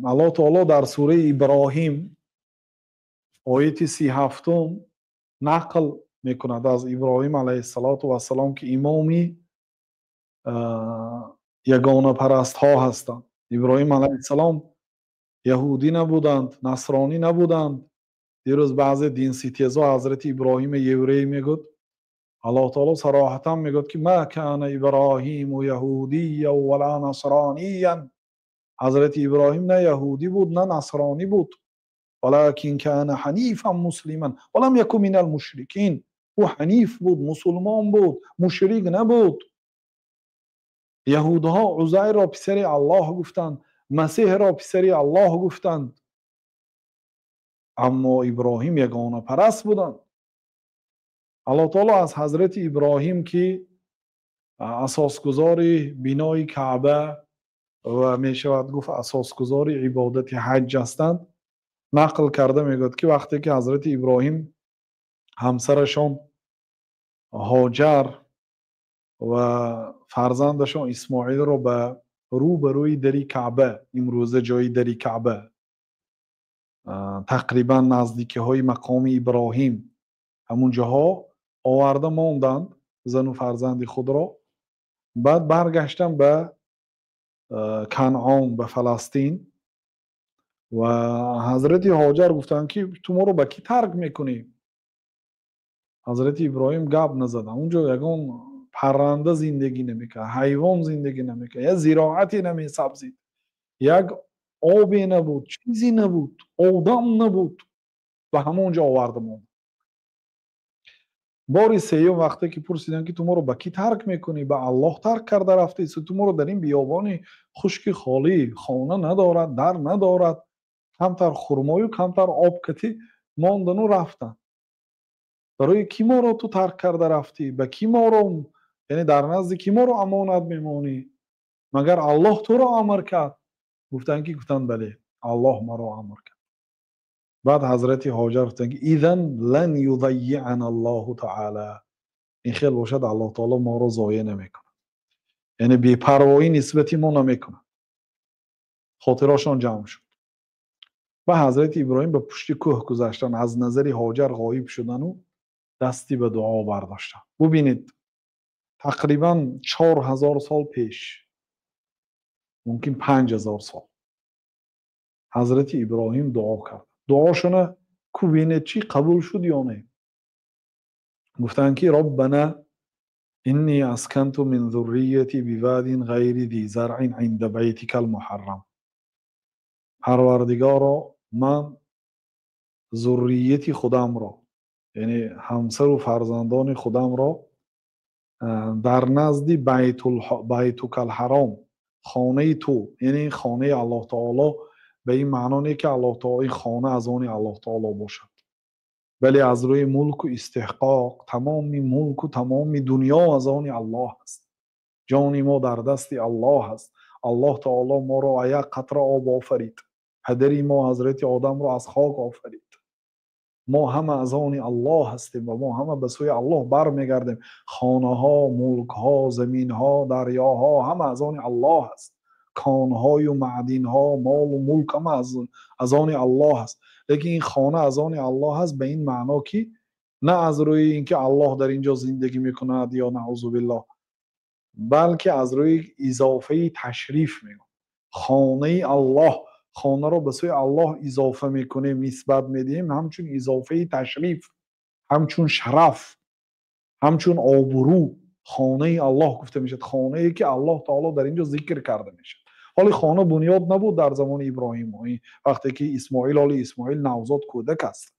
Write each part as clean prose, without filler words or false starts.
Аллоҳ таоло дар сураи Иброҳим ояти 37 нақл мекунад аз Иброҳим алайҳиссалоту вассалом, ки имоми ягонапарастҳо ҳастанд. Иброҳим алайҳиссалом яҳудӣ набуданд, насронӣ набуданд. Дирӯз баъзе динситезо ҳазрати Иброҳими еврей мегӯд. Аллоҳ таоло сароҳатан мегӯяд, ки ма кана Иброҳиму яҳудиян вала насрониян. Ҳазрати Иброҳим на яҳудӣ буд, на насронӣ буд. Валакин кана ҳанифан муслиман ва лам яку минал мушрикин. Ӯ ҳаниф буд, мусулмон буд, мушрик набуд. Яҳудҳо Узайрро писари Аллоҳ гуфтанд, Масеҳро писари Аллоҳ гуфтанд, аммо Иброҳим ягонапараст буданд. Аллоҳ таоло аз ҳазрати Иброҳим, ки асосгузори бинои Каъба ва мешавад гуфт асосгузори ибодати ҳаҷ ҳастанд, нақл карда мегӯяд, ки вақте ки ҳазрати Иброҳим ҳамсарашон Ҳоҷар ва фарзандашон Исмоилро ба рӯбарӯи дари Каъба, имрӯза ҷои дари Каъба, тақрибан наздикиҳои мақоми Иброҳим, ҳамун ҷоҳо оварда монданд зану фарзанди худро. Баъд баргаштанд ба Канъон, ба Фаластин, ва ҳазрати Ҳоҷар гуфтанд, ки ту моро ба кӣ тарк мекунӣ? Ҳазрати Иброҳим гап назаданд. Унҷо ягон парранда зиндагӣ намекард, ҳайвон зиндагӣ намекард, як зироате намесабзид, як обе набуд, чизе набуд, одам набуд. Ба ҳамон ҷо оварда монд. Бори сеюм вақте ки пурсиданд, ки ту моро ба кӣ тарк мекунӣ, ба Аллоҳ тарк карда рафтаи, ту моро дар ин биёбони хушки холӣ, хона надорад, дар надорад, камтар хурмою камтар об кати мондану рафтанд. Барои кӣ моро ту тарк карда рафтӣ? Ба кӣ моро, яъне дар назди кӣ моро амонат мемонӣ? Магар Аллоҳ туро амр кард? Гуфтанд ки, гуфтанд, бале, Аллоҳ маро амр кард. Баъд ҳазрати Ҳоҷар гуфтанд, ки изан лан юзайиана Аллоҳу таъала, ин хел бошад, Аллоҳ таоло моро зоеъ намекунад, яъне бепарвоӣ нисбати мо намекунад. Хотирошон ҷамъ шуд ва ҳазрати Иброҳим ба пушти кӯҳ гузаштанд, аз назари Ҳоҷар ғоиб шудану дасти ба дуо бардоштанд. Бубинед, тақрибан 4000 сол пеш, мумкин 5000 сол, ҳазрати Иброҳим дуо кард. Дуошона кубинед, чӣ қабул шуд ё не. Гуфтанд, ки роббана инни асканту мин зуррияти бивадин ғайри зи заръин инда байтика алмуҳаррам. Парвардигоро, ман зуррияти худамро, яъне ҳамсару фарзандони худамро дар назди байтукалҳаром, хонаи ту, яъне хонаи Аллоҳ таоло, ба ин маъно не ки Аллоҳ таоло ин хона аз они Аллоҳ таоло бошад, бале аз рӯи мулку истиҳқоқ тамоми мулку тамоми дунё аз они Аллоҳ аст. Ҷони мо дар дасти Аллоҳ аст. Аллоҳ таоло моро аз як қатра об офарид, падари мо ҳазрати Одамро аз хок офарид. Мо ҳама аз они Аллоҳ ҳастем ва мо ҳама ба сӯи Аллоҳ бармегардем. Хонаҳо, мулкҳо, заминҳо, дарёҳо ҳама аз они Аллоҳ аст. Конҳою маъдинҳо, молу мулк ҳама аз они Аллоҳ аст. Лекин ин хона аз они Аллоҳ аст ба ин маъно, ки на аз рӯи ин ки Аллоҳ дар ин ҷо зиндагӣ мекунад ё наъузу биллоҳ, балки аз рӯи изофаи ташриф мегӯям. Хонаи Аллоҳ, хонаро ба сӯи Аллоҳ изофа мекунем, нисбат медиҳем ҳамчун изофаи ташриф, ҳамчун шараф, ҳамчун обрӯ. Хонаи Аллоҳ гуфта мешавад хонае ки Аллоҳ таоло дар ин ҷо зикр карда мешавад. Ҳоли хона бунёд набуд дар замони Иброҳим, вақте ки Исмоил, ҳоли Исмоил навзод кӯдак аст.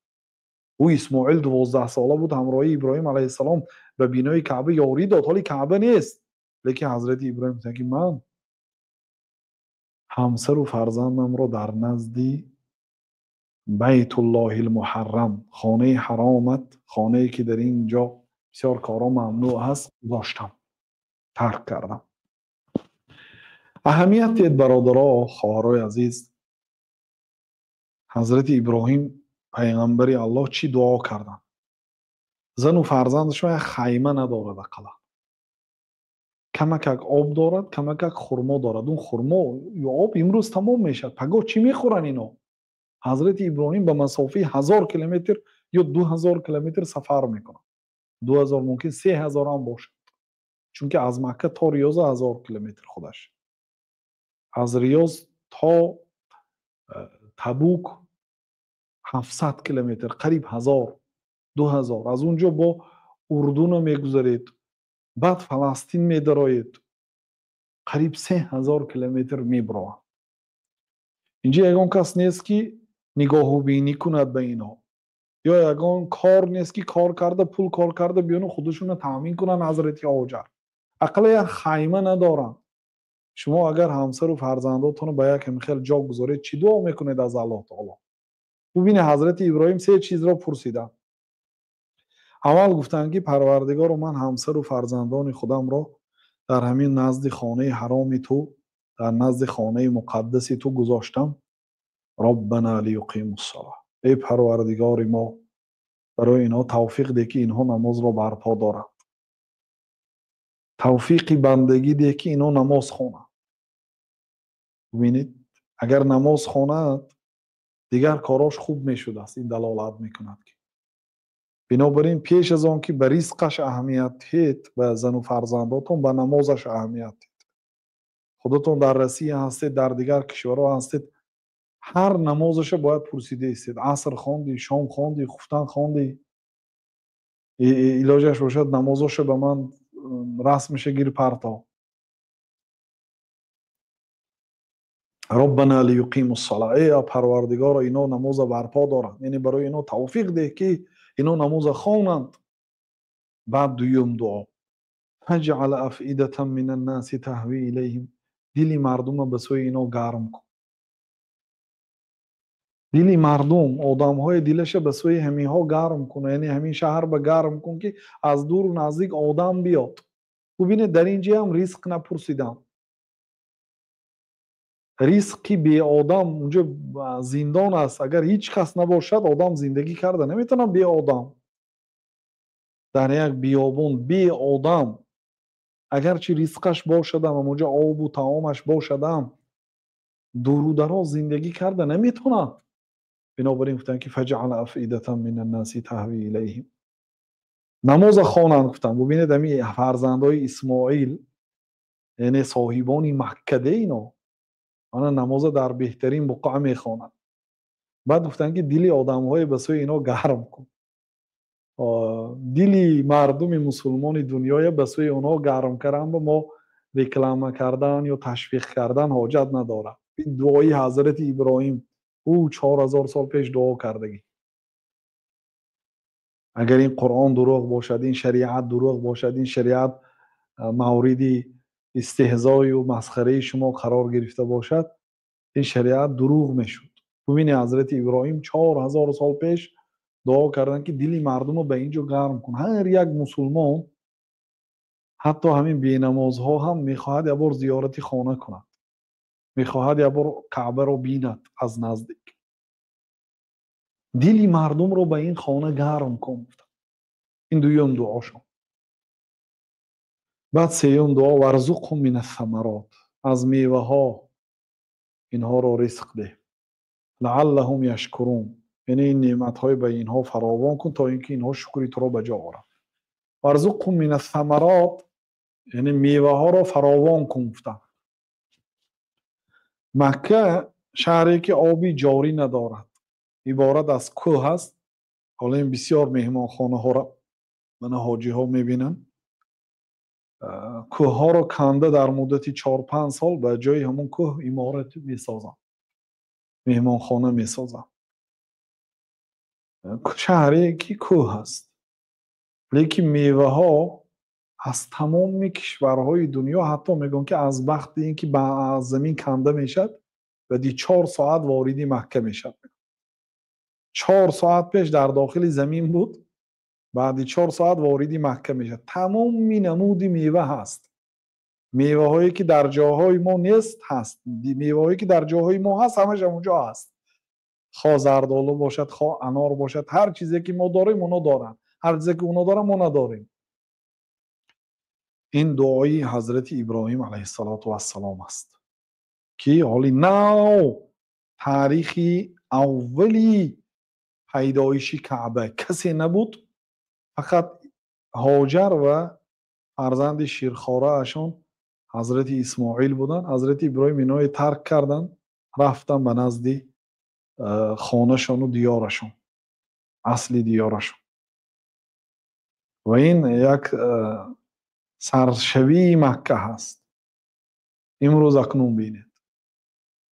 Ӯ Исмоил 12 сола буд, ҳамроҳи Иброҳим алайҳиссалом ба бинои Каъба ёрӣ дод. Ҳоли Каъба нест, лекин ҳазрати Иброҳим гуфтанд, ки ман ҳамсару фарзандамро дар назди Байтуллоҳил муҳаррам, хонаи ҳаромат, хонае ки дар ин ҷо бисёр корҳо мамнӯъ аст, гузоштам, тарк кардам. Аҳамият диҳед, бародаро, хоҳарои азиз, ҳазрати Иброҳим пайғамбари Аллоҳ чӣ дуо карданд. Зану фарзандашон як хайма надорад, ақаллан Камакак об дорад, камакак хурмо дорад. Он хурмо ё об имрӯз тамом мешавад. Пагоҳ чӣ мехӯранд ино? Ҳазрати Иброҳим ба масофаи 1000 километр ё 2000 километр сафар мекунад. 2000 мумкин 3000 ҳам бошад. Чунки аз Макка то Риёз 1000 километр худаш. Аз Риёз то Табук 700 километр, қариб 1000, 2000. Аз он ҷо бо Урдуно мегузаред, баъд Фаластин медароед, қариб 3000 километр мебарояд. Инҷо ягон кас нест ки нигоҳубинӣ кунад ба инҳо, ё ягон кор нест ки кор карда, пул кор карда биёну худашонро таъмин кунанд. Ҳазрати Ҳоҷар ақалла як хайма надоранд. Шумо агар ҳамсару фарзандотонро ба як ҳамхел ҷо гузоред, чӣ дуо мекунед аз Аллоҳ таоло? Бубинед, ҳазрати Иброҳим се чизро пурсиданд. Аввал гуфтанд ки Парвардигоро, ман ҳамсару фарзандони худамро дар ҳамин назди хонаи ҳароми ту, дар назди хонаи муқаддаси ту гузоштам. Роббана лиюқимус-салоҳ. Эй Парвардигори мо, барои инҳо тавфиқ деҳ ки инҳо намозро барпо доранд. Тавфиқи бандагӣ деҳ ки инҳо намоз хонанд. Бубинед, агар намоз хонад, дигар корош хуб мешудааст. Ин далолат мекунад ки бинобар ин пеш аз он ки ба ризқаш аҳамият диҳед, ба зану фарзандотон ба намозаш аҳамият диҳед. Худатон дар Россия ҳастед, дар дигар кишварҳо ҳастед, ҳар намозаша бояд пурсида истед. Аср хонди, шом хонди, хуфтан хонди, илоҷаш бошад намозоша ба ман расмиша гир парто. Роббана лиюқимус-салоҳ. Эй Парвардигоро, ино намоза барпо доранд, яъне барои ино тавфиқ деҳ ки ино намоза хонанд. Баъд дуюм дуо: фаҷъал афидатан минан-наси таҳви илайҳим. Дили мардума ба сӯи ино гарм кун. Дили мардум, одамҳои дилаша ба сӯи ҳаминҳо гарм кун, яъне ҳамин шаҳр ба гарм кун ки аз дуру наздик одам биёд. Бубинед, дар ин ҷо ҳам ризқ напурсидам. Ризқи беодам унҷо зиндон аст. Агар ҳеҷ кас набошад, одам зиндагӣ карда наметавонад беодам. Дар як биёбон беодам, агарчи ризқаш бошадам, онҷо обу таомаш бошадам, дуру дароз зиндагӣ карда наметавонад. Бинобар ин гуфтанд ки фаҷъал афидатан минан-наси таҳви илайҳим. Намоза хонанд гуфтанд. Бубинед, ҳамин фарзандои Исмоил, яъне соҳибони Макка де ино, ана намоза дар беҳтарин буқъа мехонанд. Баъд гуфтанд ки дили одамҳое ба сӯи ино гарм кун. Дили мардуми мусулмони дунёя ба сӯи онҳо гарм кардан ба мо реклама кардан ё ташвиқ кардан ҳоҷат надорад. Ин дуои ҳазрати Иброҳим, ӯ 4000 сол пеш дуо кардагӣ. Агар ин Қуръон дурӯғ бошад, ин шариат дурӯғ бошад, ин шариат мавриди истеҳзою масхараи шумо қарор гирифта бошад, ин шариат дурӯғ мешуд. Бубинед, ҳазрати Иброҳим 4000 сол пеш дуо карданд ки дили мардумро ба ин ҷо гарм кун. Ҳар як мусулмон, ҳатто ҳамин бенамозҳо ҳам мехоҳад як бор зиёрати хона кунад, мехоҳад як бор Каъбаро бинад аз наздик. Дили мардумро ба ин хона гарм кун. Ин дуюм дуошон. Баъд сеюм дуо: варзуқҳум минас-самарот. Аз меваҳо инҳоро ризқ деҳ. Лааллаҳум яшкурун. Яъне ин неъматҳои ба инҳо фаровон кун то ин ки инҳо шукри туро ба ҷо оранд. Варзуқҳум минас-самарот, яъне меваҳоро фаровон кун гуфтанд. Макка шаҳре ки оби ҷорӣ надорад, иборат аз кӯҳ аст. Ҳоло ин бисёр меҳмонхонаҳоро мана ҳоҷиҳо мебинанд. Кӯҳҳоро канда дар муддати 4-5 сол ба ҷои ҳамон кӯҳ иморат месозанд, меҳмонхона месозанд. Шаҳре ки кӯҳ аст, лекин меваҳо аз тамоми кишварҳои дунё, ҳатто мегӯянд ки аз бахти ин ки аз замин канда мешавад, баъди 4 соат вориди Макка мешавад. 4 соат пеш дар дохили замин буд, баъди 4 соат вориди Макка мешавад. Тамоми намуди мева ҳаст. Меваҳое ки дар ҷоҳои мо нест ҳаст, меваҳое ки дар ҷоҳои мо ҳаст ҳамаш онҷо ҳаст. Хо зардолу бошад, хо анор бошад, ҳар чизе ки мо дорем оно доранд, ҳар чизе ки оно доранд мо надорем. Ин дуои ҳазрати Иброҳим алайҳиссалоту вассалом аст, ки ҳоли нав таърихи аввали пайдоиши Каъба касе набуд, фақат Ҳоҷар ва фарзанди ширхораашон ҳазрати Исмоил буданд. Ҳазрати Иброҳим иное тарк карданд, рафтанд ба назди хонашону диёрашон, асли диёрашон. Ва ин як саршавии Макка ҳаст. Имрӯз акнун бинед.